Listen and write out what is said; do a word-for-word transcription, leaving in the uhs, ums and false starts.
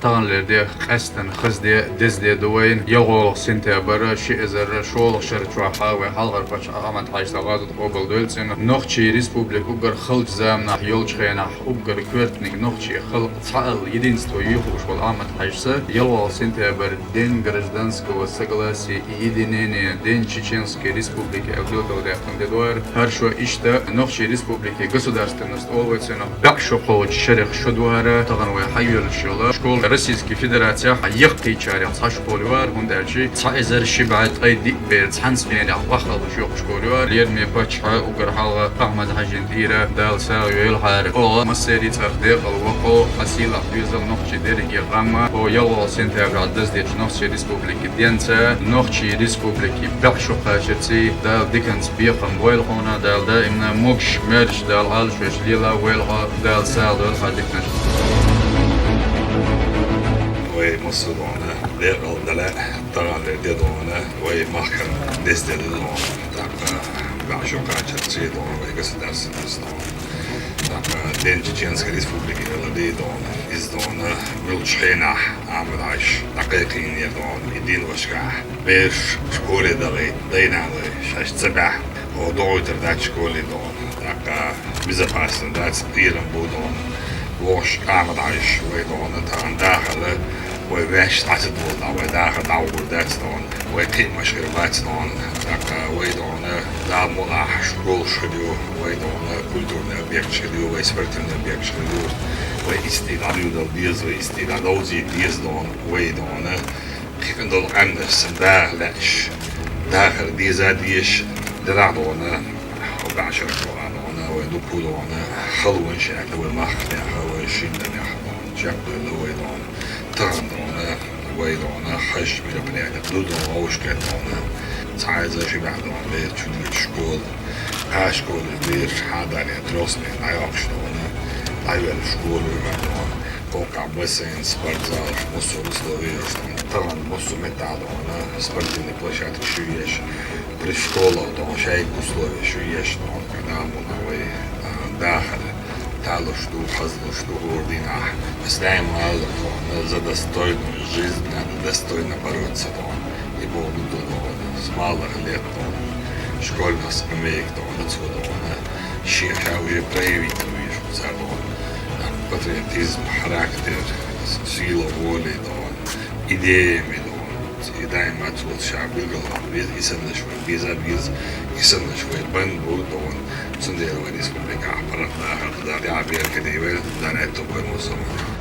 Таханлера де къаьстина хаза де, деза де ду вайна. ЯлгӀолгӀа сентябрь, ши эзар шолгӀа шера чохь вай хьалхара паччахь Ахьмад-Хьаьжас гӀазот къобалдойла цунна. Нохчийн республика уггар халчу заманахь йолчу хенахь уггар коьртаниг нохчийн халкъ цхьаалла, единство, юьйхуш волу Ахьмад-Хьаьжас, ялхолгӀа сентябрь, День гражданского согласия и единения, День Чеченской Республики аьлла билгалдаьккхина де ду хӀара. ХӀара шо иштта Нохчийн Республикин государственность олу вай цунах. БӀе шо кхочу шерах шо ду хӀара, тахана вай хьайоьллуш йолу школа Российски Федерацехь яккхийчарех цхьа школа ю хӀара, хӀунда аьлча цхьа эзар ши бӀе ткъе диъ бер цхьана хенахь ваххалуш йоккха школа ю хӀара. Лераме паччахьа уггар хьалха Ахьмад-Хьаьжина тӀера, Дала сагӀа йойла хӀара. Оха массеран цӀарах декъала вокхо, хьан сийлахь доьзал, нохчийн дерриге гӀамма, хӀо ялхолгӀа сентябрь даза дечу Нохчийн Республикин денца, Нохчийн Республикин бӀе шо кхачарций, Дала диканца бекхам бойла хьуна, Дала даимна могуш, маьрша Дала Ӏалашвеш лела войла хьо, Дала сагӀа дойла хьан диканаш. Вай массо а дона, декъала дала, таханлера де дона, вай махкара деза де ду дона, тӀаккха бӀе шо кхачарций дона, вай государственность дона. ТӀаккха День Чеченской Республики хилар де дона, иза дона, муьлххачу хенахь Ахьмад-Хьаьжас дӀакхайкхийнера дона, и дин вашкахь. Бераш школе дахийта, дай-наной шаьш ца баьхьна, хӀо догӀуьйтур дац школе дона. ТӀаккха безопасность дац, кхерам бу дона. ВогӀуш Ахьмад-Хьаьжас вай дона, тахана дахар вай ваьш дӀа ца долу, вай дахар дӀагӀур дац дона. Вай кхиамаш хир бац дона. ТӀаккха вай дона, Дала мукъ лахь, школаш хир ю, вай дона, культурный объекташ хир ю, вай спортивный объекташ хир ю. Вай истий дӀадуьйладала деза, вай истий дӀадовзийта деза дона, вай дона. Кхин долу къаьмнаш сан даха лаьаш, дахар деза а дезаш, дерриг дона, хӀо бӀе шо кхочу дона, вай дукха дона, халонаш яьлла вай махкахь, вай шина тӀехь дона, чекхдевлла вай дона, тахана дона, вай дона, хазачу мероприятех ду дона, вовшашка дона, цхьа эзар ши бӀе дона, бер чу дуьйцу школа, кхаа школе бераш хьадаре трёх смен дӀайоккхуш дона, дӀайоьллуш школа ю дона. Кхоккхахь бассейн, спортзалаш, массо а условиеш дона. Тахана массо а меттахь дона, спортивный площадкаш ю еш, при школах дона, шайга условиеш ю еш дона, Дала мукъ лахь вай, а, дахар талуш ду, хазлуш ду хӀора дийнахь. Ас даим аллара дона, за достойную жизнь надо достойно бороться дона. И Бог ду дона, смалах лет дона, школьных скамеек дона, цо дона, шен ша уже проявить вуьйш. Цара дона патриотизм, характер, сила воли дона, идеями дона. И даима цо ша билгалдаккха беза, и саннаш вай беза беза, и саннаш вай бан бу дона. Цундела вай республикахь паргӀатдахар ду, Дала беркате вай, Дала аьтту вай массо а.